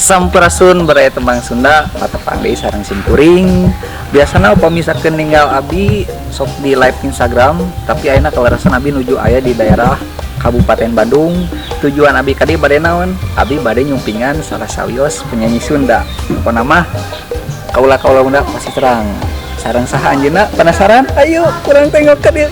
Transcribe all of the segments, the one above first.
Sampurasun baraya tembang Sunda patepang deui sareng simkuring. Biasana upami misalkeun ninggal abi sok di live Instagram, tapi ayeuna kalerasan abi nuju aya di daerah Kabupaten Bandung. Tujuan abi ka dieu bade naon? Abi bade nyumpingan salah sawios penyanyi Sunda. Pokona mah kaula-kaula muda pasti terang. Sareng saha anjeunna? Penasaran? Ayo kurang tengok ka dieu.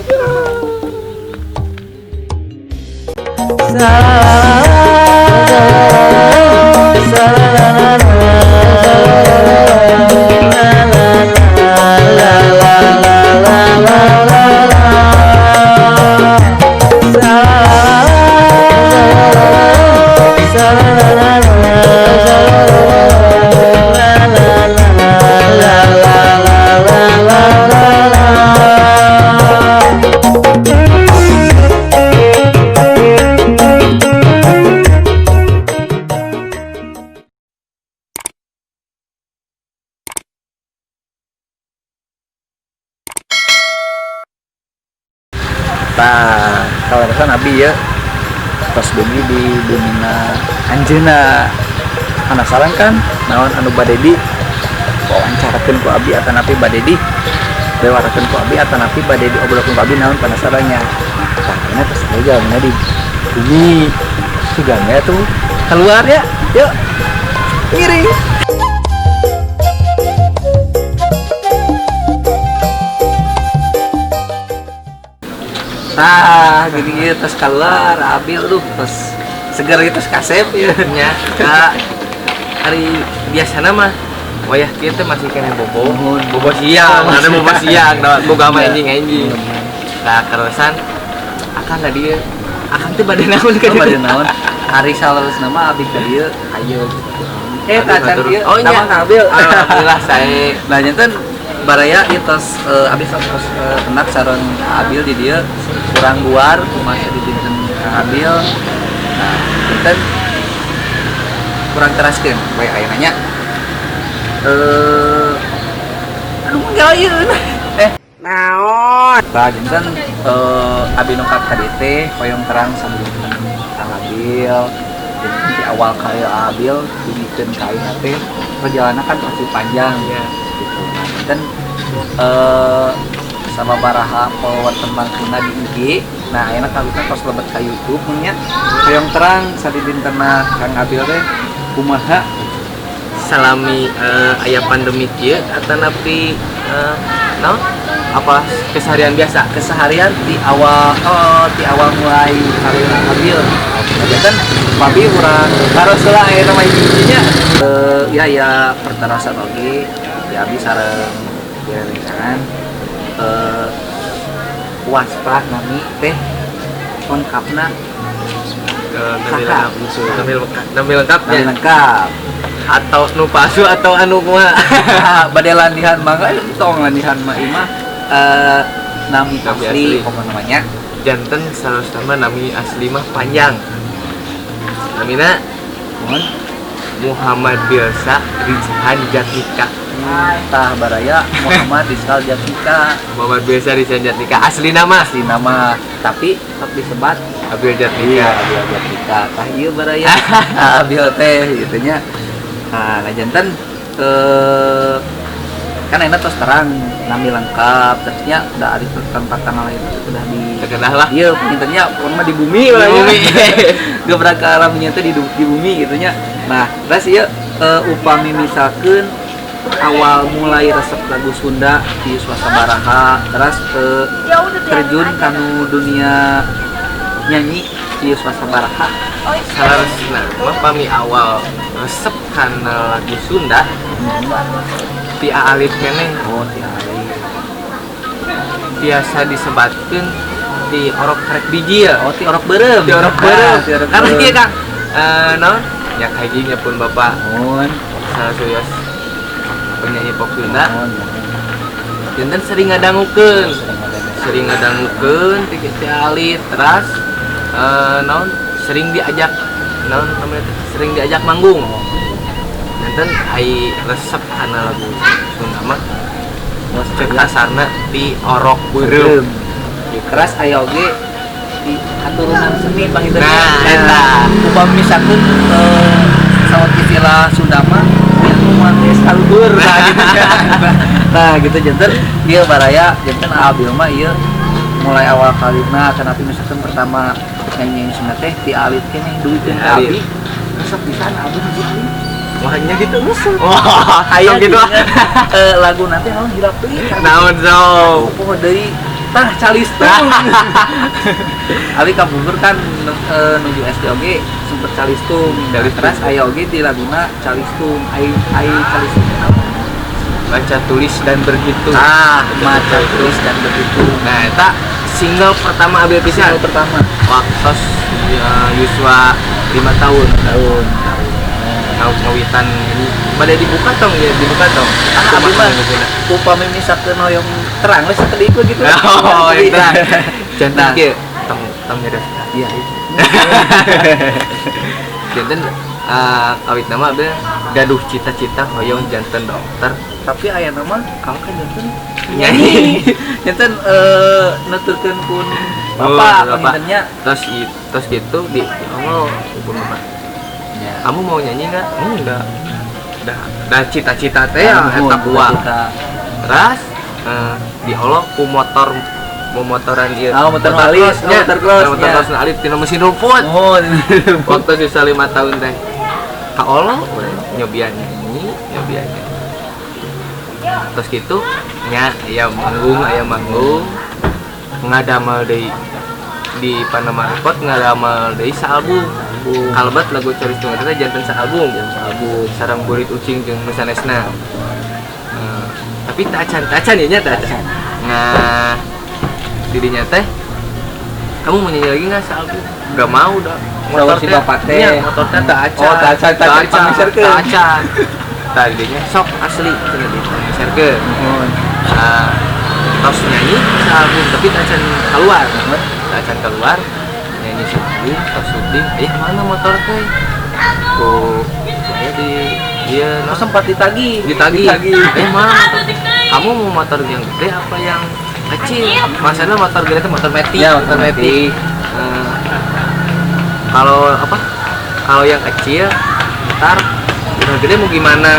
Tah, kaleresan abi ya tos dugi di bumina anjeunna. Penasaran kan naon anu bade di wawancarakeun ku abi atanapi bade di bewarakeun ku abi atanapi bade diobrolkeun ku abi naon penasarannya. Tah, ini tos aya jalanna di bumi. Sugangnya tuh keluar ya. Yuk. Ngiring. Tah, gini gitu terus keluar Abil lu terus seger gitu terus kasep ya. Nya, ka hari biasana mah wayah kieu teh masih keneh bobo. Bobo siang, ada bobo siang, da boga mah enjing-enjing. Tah karesan akang ka dieu. Akang teh bade naon ka dieu? Bade naon? Hari saleresna mah abi ka dieu hayu. Tah can ieu. Oh, nya. Nama Abil. Alhamdulillah sae. Nah, janten baraya ieu tos abi tos tenak sareng Abil di dieu kurang buar kumaha di dinten Abil. Nah, dinten kurang teraskeun bae aya nanya. Aduh ngalayeun. Naon? Tah dinten abi nongkap ka dieu teh hoyong terang sabudeureun Abil. Dinten di awal karya Abil dugikeun ka ayeuna teh perjalanan kan pasti panjang ya. Gitu. Nah, dinten sababaraha follower tembang Sunda di IG. Nah, ayeuna kawitan tos lebet ka YouTube mun nya. Hoyong terang sadidintena Kang Abil teh kumaha salami aya pandemi kieu atanapi naon? Apa keseharian biasa? Keseharian di awal di awal mulai karir Abil. Nah, papi urang taros heula ayeuna mah hiji-hijinya. Ya ya pertarasan oge di abi sareng direncangan waspa nami teh lengkapna nami lengkap, nami lengkap nami lengkap atau nu palsu atau anu kumaha bade landihan mah tong landihan mah imah nami asli pokokna namanya janten salah nami asli mah panjang namina Muhammad Bilsa Rizhan Jatnika. Tah baraya Muhammad Rizal Jatnika. Muhammad Bilsa Rizhan Jatnika asli nama tapi tetap disebat Abil Jatnika. Iya, Abil Jatnika. Tah ieu baraya Abil teh gitu nya. Nah, janten kan enak terus terang nami lengkap terusnya udah ada tempat tanggal itu sudah di terkenal lah. Iya, pinternya pokoknya mah di bumi lah ya. Gebrak ke alamnya teh di bumi gitu nya. Nah, terus ieu upami misalkeun awal mulai resep lagu Sunda di Swasabaraha terus terjun kanu dunia nyanyi di Swasabaraha. Saleresna mah pami awal resep kana lagu Sunda ti alit keneh. Oh, ti alit. Biasa disebatkeun ti orok karek bijil. Oh, ti orok beureum. Ti orok beureum. Karena kieu Kang. Naon? Nya kahiji nya pun bapak. Mun salah sawios penyanyi pop Sunda. Janten sering ngadangukeun. Sering ngadangukeun ti alit teras naon sering diajak naon namanya sering diajak manggung. Janten ai resep kana lagu Sunda mah cek kasarna ti orok beureum. Keras aya oge di katurunan seni panginten. Nah, eta upami misalkeun saur istilah Sunda Kapungkur nah gitu. Nah gitu janten ieu baraya janten Abil mah ieu mulai awal kalina tetapi misalkan pertama nyanyi Sunda teh ti alit keneh duiteun ka abi resep pisan abi nuju alit. Wahnya gitu. Resep. Wah, Aya gitu. Lagu nanti naon hilap deui. Naon sok. Poho deui. Tah calistung. Abi kapungkur kan nuju SD oge sempet calistung. Calistung. Terus aya oge di laguna calistung. Ai ai calistung teh naon? Baca tulis dan berhitung. Ah, maca tulis dan berhitung. Nah, eta single pertama Abil pisan. Single pertama. Waktos ya, yuswa 5 tahun. Tahun. Ngawitan ini pada dibuka tong ya, dibuka tong. Ah, abi mah upami misalkeun hoyong terang we sakedik we gitu. Oh, yang terang. Janten Nah. kieu tong tong nyerah. Iya itu. Janten kawit nama Abil gaduh cita-cita hoyong janten dokter. Tapi aya nama kamu kan janten Nyanyi. Janten nuturkeun pun bapak Oh, bapak. pangintennya. Terus terus gitu di Allah pun bapak. Ya. Kamu mau nyanyi nggak? Enggak. Dah cita-cita teh ya eta kuat. Terus diolok ku motor mau motoran ieu. Oh, motor alit, cross nya. oh, motor cross, Motor nya. cross alit tina mesin rumput. Oh, Waktu sisa 5 tahun teh. Kaolok we nyobian nyanyi, nyobian nyanyi. Terus gitu nya aya manggung ngadamel deui di Panama Record ngadamel deui saalbum. Kalbat lagu Calistung eta teh janten saalbum. album. Sarang burit ucing jeung nu sanesna. Tapi tacan ya nya tacan. Nah, dirinya teh kamu mau nyanyi lagi nggak saalbum? Gak mau dah. Motor si bapak teh. Iya, motor teh teu acan. Oh, teu acan, teu acan, dipangiserkeun. Teu acan. Tah dirinya sok asli cenah dipangiserkeun. Nuhun. Nah, tos nyanyi saalbum tapi teu acan keluar. Teu acan keluar nyanyi syuting, tos syuting, mana motor teh? Ku aya di ieu Oh, sempat ditagih. ditagih. Mana motor? Kamu mau motor yang gede apa yang kecil? Masanya motor gede itu motor matic. Ya, motor matic. Kalau apa? Kalau yang kecil, ntar udah gede mau gimana?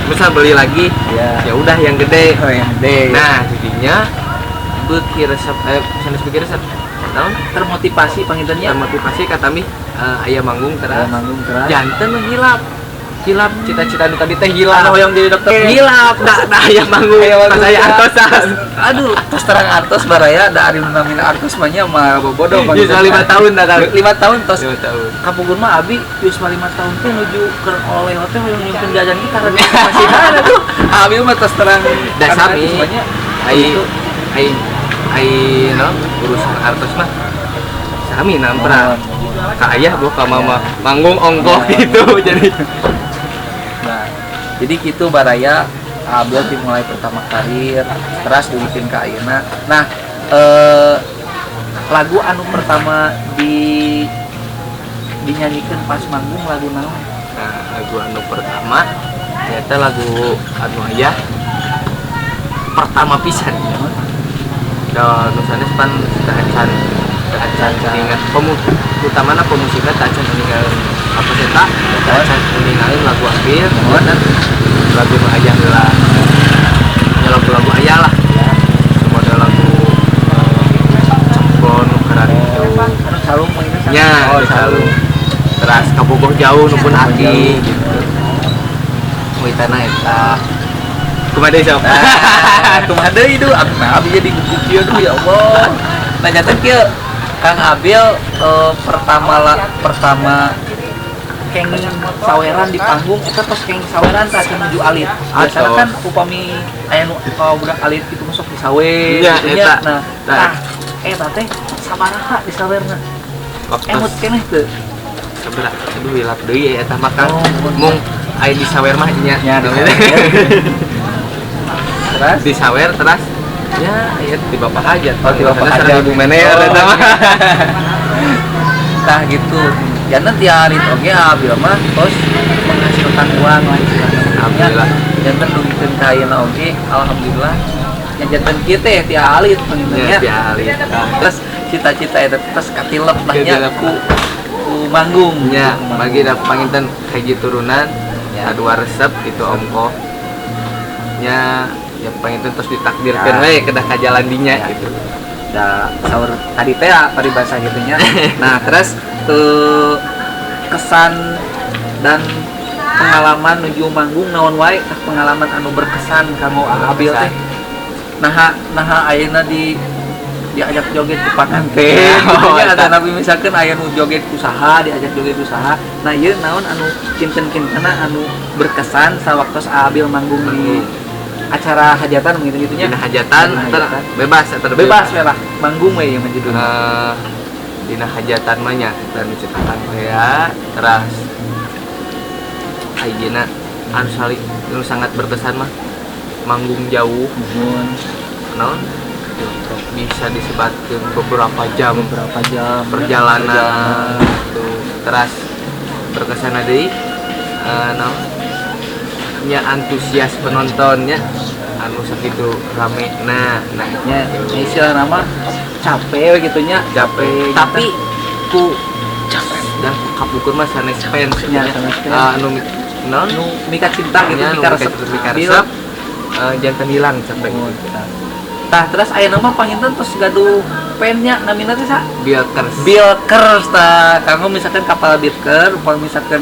Misal beli lagi, Ya. ya udah yang gede. Oh, yang gede. Nah, jadinya beuki resep sanes beuki resep. Naon? Termotivasi pangintennya. Termotivasi kata mi aya manggung Aya teras. manggung teras. Janten hilap. Hilap cita-cita nu tadi teh hilap. Anu hoyong jadi dokter. Hilap, dah aya manggung. Aya manggung. Pas aya artosan. Aduh, tos terang artos baraya da ari nu namina artos mah nya mah bobodo Yuswa 5 tahun dah kali. 5 tahun tos. 5 tahun. Kapungkur mah abi yuswa 5 tahun teh nuju keur oleh teh hoyong nyimpen jajan kita karena masih ada tuh. Abi mah tos terang Da karena sami. artos mah nya. Ai ai ai no urusan artos mah sami nampra. Ka ayah boh ka mama manggung ongkoh Ya. gitu jadi. Nah, jadi gitu baraya Abel dimulai pertama karir, terus dibikin ke ayeuna. Nah, lagu anu pertama di dinyanyikan pas manggung lagu naon? Nah, lagu anu pertama ternyata lagu anu ayah pertama pisan. Da nu sanes pan teu acan ingat utamana pemusikna teu acan ninggal apa eta teu acan ninggalin lagu Abil dan lagu nu ayah heula. Ya lagu-lagu ayah lah. Semua ada lagu cemplon nu kararitu. Anu calung mah ini Nya, oh, nu calung. Teras kabogoh jauh nu pun aki gitu. Witana eta. Kumaha deui sok? Nah, kumaha deui duh, abi mah abi jadi gugup kieu duh ya Allah. Nah, janten kieu Kang Abil pertama kenging saweran di panggung eta tos kenging saweran tah menuju alit. Biasana kan upami aya nu budak alit gitu masuk di sawer gitu nya. Eta. Nah, tah eta teh sabaraha di sawerna? Emut keneh teu? Sabaraha? Aduh hilap deui eta mah Kang. Mung aya di sawer mah nya. Nya di sawer. Terus di sawer terus ya ya di bapak hajat. Oh, di bapak hajat. Ibu manajer eta mah. Tah gitu. Janten ti alit oge Abil mah tos menghasilkan uang lah istilahna. Alhamdulillah. Janten dugikeun ka ayeuna oge alhamdulillah. Nya janten kieu teh ti alit panginten nya. Ti alit. Terus cita-cita eta tos katilep lah nya ku manggung nya. Bagi da panginten hiji turunan Ya. Dua resep gitu ongkoh. Nya ya panginten terus ditakdirkeun Ya. we kedah ka jalan dinya Ya. gitu. Da saur tadi teh ya, paribasa gitu nya. Nah, terus kesan dan pengalaman nuju manggung naon wae tah, pengalaman anu berkesan kanggo Abil teh? Naha naha ayeuna di diajak joget ku panganten gitu Oh, nya, eta. Ada nabi misalkan aya nu joget usaha, diajak joget usaha. Nah, ieu naon anu kinten-kintena anu berkesan sawaktos Abil manggung di acara hajatan gitu gitunya? Dina hajatan Dina atau hajatan. Bebas atau Bebas we lah, manggung we ieu mah judulna. Eh, dina hajatan mah nya dan cetakan ya teras ayeuna anu sali anu sangat berkesan mah manggung jauh. Nuhun. Naon bisa disebatkan beberapa jam. Beberapa jam. Perjalanan tuh teras berkesan deui, naon nya, antusias penontonnya anu sakitu rame. Nah nah Nya istilah nama capek we gitu nya. Capek, tapi ku dan kapungkur mah sanes fans. Nya, sanes fans. Anu naon Nu mika cinta gitu. Nya, nu mika resep. mika resep, janten hilang capek. Nuhun. Tah, terus aya nama panginten terus gaduh nya namina teh sa? Bilkers. Bilkers. Tah, kanggo misalkan kapal Bilker, upami misalkan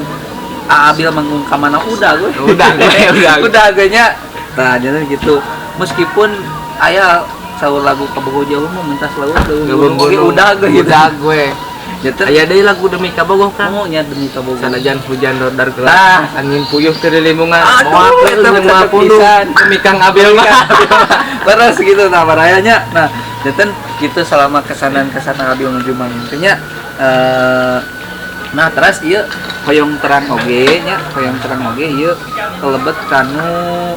Abil manggung ka mana, udah gue. Udah gue, udah. Udah gue nya. Tah, jadi gitu, meskipun aya saur lagu kabogoh jauh mah mentas laut leuweung gunung oge udah gue gitu. Udah gue. Jadi aya deui lagu demi kabogoh kan. Mau nya demi kabogoh. Sanajan hujan dordar Tah. gelap, angin puyuh teu limungan, Aduh, moal eta mah jeung moal cocok pundung pisan. demi Kang Abil mah. Terus gitu, nah barayanya. Nah, janten gitu selama kesanan-kesan Abil menuju manggung teh nya. Nah, terus ieu hoyong terang oge nya, hoyong terang oge ieu kelebet kanu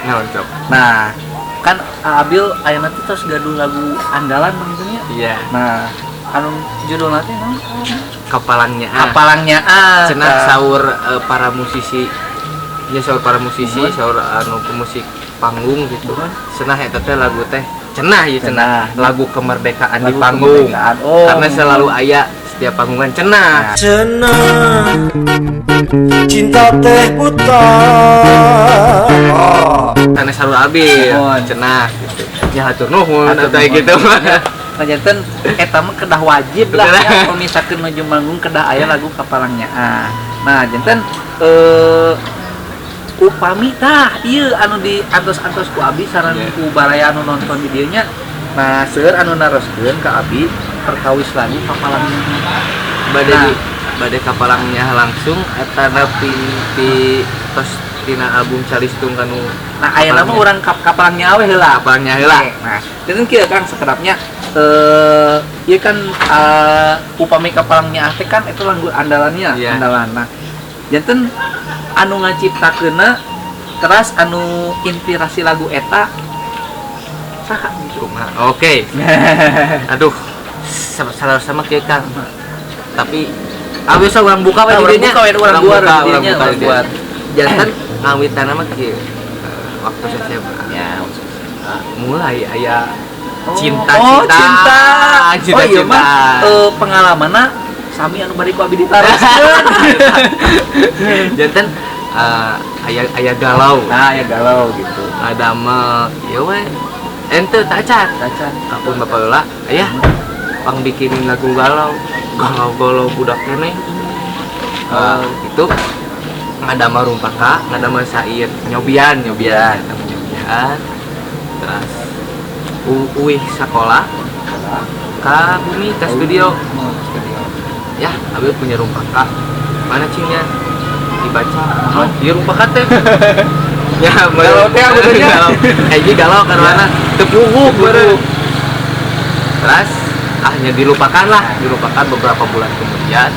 Naon cok? Nah, kan Abil ayeuna teh tos gaduh lagu andalan begitu nya. Iya. Nah, anu judulna teh naon? Kapalangnya ah. Kapalangnya ah. Cenah Tah. saur para musisi ya, saur para musisi, Nuhun. saur anu pemusik panggung gitu. Nuhun. Cenah eta teh lagu teh cenah ya, cenah Cenah. lagu kemerdekaan di Lagu panggung. kemerdekaan. Oh. Karena selalu aya setiap panggungan cenah. Cenah cinta teh buta. Oh. Karena selalu Abil Nuhun. cenah gitu ya, hatur nuhun. Hatur Atau nuhun. gitu. Nah, janten eta mah kedah wajib lah Betul. ya, kalau misalkan menuju manggung kedah aya lagu kapalangnya ah. Nah, janten upami tah ieu anu di antos-antos ku abi sareng Iya. ku baraya anu nonton di dieu nya. Nah, seueur anu naroskeun ka abi perkawis lagu kapalangnya. Bade Nah. di bade kapalangnya langsung eta nepi ti tos tina album Calistung kanu? Nah, aya nama Kapalangnya. urang kapalangnya we heula. Kapalangnya heula. Oke, nah, janten kieu Kang, sekedapnya ieu kan upami kapalangnya teh kan itu lagu andalannya, Iya. andalan. Nah, janten anu ngaciptakeunna teras anu inspirasi lagu eta saha gitu? Kumaha? Oke. Aduh, sama salah sama kieu Kang. Tapi abis urang buka we Nah, urang didinya. buka we, urang buar buka, urang didinya, buka urang didinya. buar. Janten ngawitan mah kieu. Waktu SMA Ya, mulai aya Oh, cinta, oh, cinta. Cinta. Cinta, oh, iya cinta. mah pengalamanna sami anu bari ku abi ditaroskeun. Janten aya aya galau. Nah, ya galau gitu. Ada mah ya we ente tak cat. Cacan. Kapun bapak heula ayah pang bikinin lagu galau galau galau budak keneh. Itu ngadamel rumpaka, ngadamel syair, nyobian nyobian nyobian, terus uih sekolah ka bumi, ke studio. Oh, studio. Ya, Abil punya rumpaka mana cingnya dibaca, oh di rumpaka teh ya. Galau teh aku teh nya. Galau hiji galau karena teu puguh meureun. Terus hanya dilupakan lah, dilupakan. Beberapa bulan kemudian,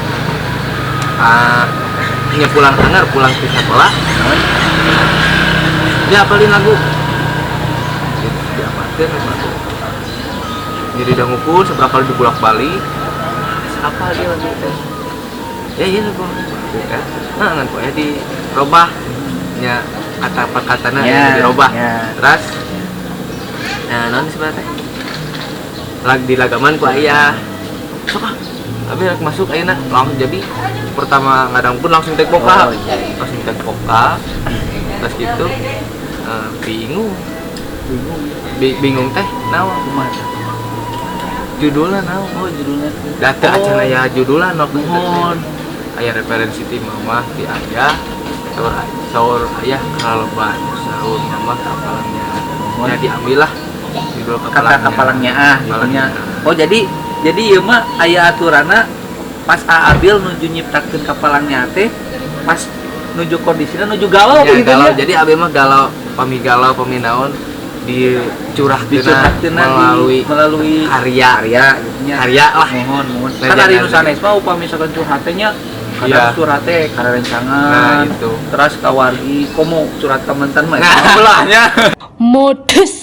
ah, hanya pulang anggar pulang ke sekolah dia apalin lagu, dia apalin lagu, jadi udah ngumpul seberapa kali dibolak balik apa dia lagu teh ya, iya lagu ya. Nah, ngan pokoknya dirobah nya, kata per katana Ya, dirobah. ya. Terus nah, naon sebenarnya teh lag di lagaman ku ayah sok ah tapi rek masuk ayeuna langsung. Jadi pertama ngadang pun langsung take vokal. Oh, iya. Langsung take vokal. Terus gitu bingung. Bingung. Bingung teh naon? Kumaha? Judulnya naon? Oh, judulnya. Data Oh. acan aya judulna nok. Muhun. Aya referensi ti mamah, ti ayah. Saur saur ayah kalaleban, saur mamah kapalangnya. Muhun. Ya diambil lah judul Kata kapalangnya. kapalangnya ah gitu nya. Kapalangnya. Oh, jadi ieu mah aya aturanna pas Abil nuju nyiptakeun kapalangnya teh pas nuju kondisinya nuju galau Ya, gitu galau. nya. Jadi abi mah galau, pami galau, pami naon dicurahkeun Dicurhatkeun melalui melalui karya. Karya gitu nya. Karya lah. Muhun, muhun. Nah, Kan ari jangan. nu sanes mah upami misalkan curhat teh nya kadang Iya. curhat teh ka rencangan. Nah, itu. Terus ka wargi, komo curhat ka mantan mah. Nah. Belahnya. Modus.